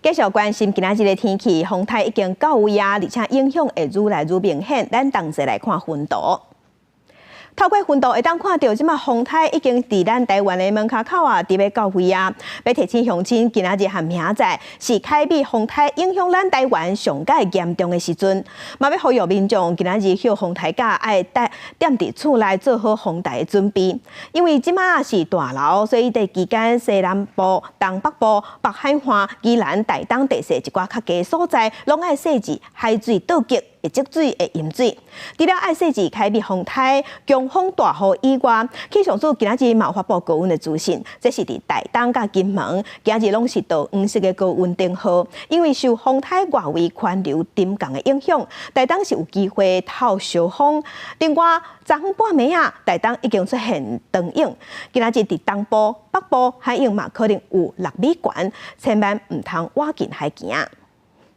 繼續關心今仔日的天氣，風颱已經到位啊，而且影響會愈來愈明顯。咱同齊來看雲圖。透過雲圖會當看著，這馬風颱已經佇咱台灣的門跤口啊，佇欲到位啊。欲提醒鄉親，今仔日和明仔載是凱美風颱影響咱台灣上蓋嚴重的時陣，嘛欲呼籲民眾今仔日歇風颱假愛踮佇厝內做好防台的準備。因為這馬是大流，所以佇期間西南部、東北部、北海岸、宜蘭、台東地勢一寡較低所在，攏愛設置海水倒激、會積水的飲水。除了愛設置凱美風颱、強風大雨以外，氣象署今仔日嘛發布高溫的資訊，這是佇台東佮金門，今仔日攏是桃黃色的高溫燈號，因為受風颱外圍環流沉降的影響，台東是有機會透燒風。另外，昨昏半暝啊，台東已經出現長湧，今仔日佇東部、北部海湧嘛可能有6米懸，千萬毋通倚近海墘。